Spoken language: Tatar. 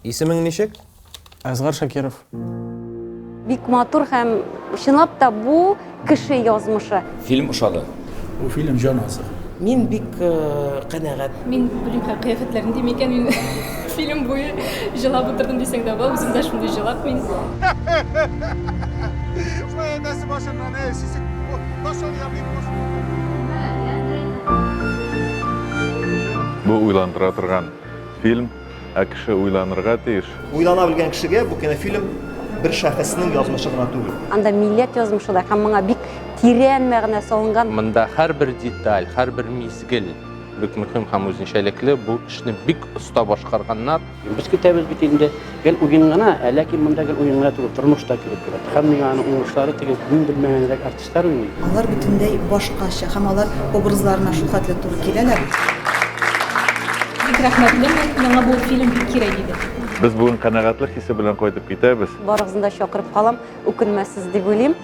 Исемең ничек? Әзгар Шакиров. Бик матур һәм чынлап та бу кеше язмышы. Фильм ошады. Бу фильм җан азыгы. Мин бик канәгать. Мин белмим, кыяфәтләрен дим икән, мин фильм буе җылап утырдым дисәң дә була, үзем дә шундый җылак мин. Бу уйландыра торган фильм. Ә кеше уйланырга тиеш. Уйлана белгән кешегә бу кинофильм бер шәхеснең язмышы гына түгел. Анда милләт язмышы да һәм моңа бик тирән мәгънә салынган. Монда һәрбер деталь, һәрбер мизгел бик мөһим һәм үзенчәлекле. Бу эшне бик оста башкарганнар. Без көтәбез бит инде гел уен гына, ә ләкин монда гел уен гына түгел, тормыш та килеп керә. Һәм миңа аның уңышлары теге мин белмәгәнрәк артистлар уйный. Алар бөтенләй башкача һәм алар образларына шулхәтле туры киләләр. Бик рәхмәтлемен, миңа бу фильм бик кирәк иде. Без бүген канәгатьлек хисе белән кайтып китәбез. Барыгызны да чакырып калам, үкенмәссез дип уйлыйм.